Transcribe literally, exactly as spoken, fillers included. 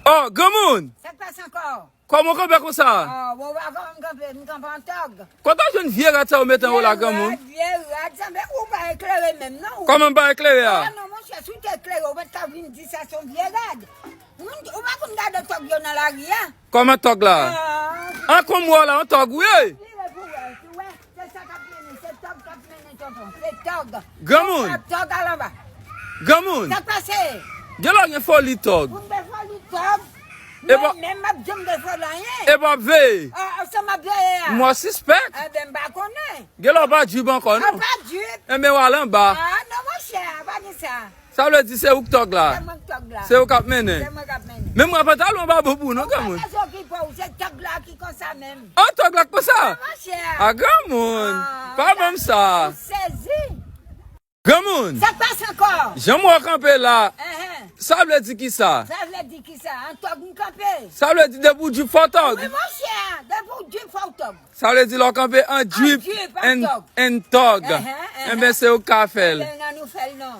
Oh, granmoun! Sa k pase ankò? Kòman w kanpe konsa? Oh, bon, pa kòman m kanpe, m kanpe an tòg. Kote w jwenn vye rad sa yo mete anwo la, granmoun? Vye rad, vye rad, sanble ou pa eklere menm, non? Kòman m pa eklere a? Ah, non, monchè, si w te eklere, ou pa t ka vin di sa se yon vye rad. Moun, ou pa konn gade tòg yo nan lari a? Kòman tòg la? Ah. An, kòm w wè la, yon tòg, wi. Vire pou wè, si w wè, se sa k ap mennen, se tòg k ap mennen, tonton, se tòg. Granmoun. Tòg, tòg al anba. Granmoun. Sa k pase? Gen lè w gen foli tòg. Ou gen foli tòg. E pa- Mwen menm m ap janm gen foli anyen. E pa veye. Ah, sa m ap veye a? Mwen sispèk. Enben, m pa konnen. Gen lè w pa djib ankò, non? Ah, pa djib. Enben, w al anba. Ah, non, monchè, pa di sa. Sa vle di se ou k tòg la? Se mwen k tòg la. Se ou k ap mennen? Se mwen k ap mennen. Men mwen pantalon pa bon pou nou, granmoun. Ou pa bezwen okipe w, se tòg la ki konsa menm. Ah, tòg la k konsa? Ah, monchè. Ah, granmoun. Ah, pa ban m sa. Ou sezi. Granmoun. Sa k pase ankò? Jan m wè w kanpe la, enhen, sa vle di kisa? Sa vle di kisa? An tòg m kanpe. Sa vle di depi w djib fò w tòg? Wi, monchè, depi w djib fò w tòg. Sa vle di lè w kanpe an djib, an djib, an tòg. Enben, se ou k ka fè l. Enben, ann nou fè l non.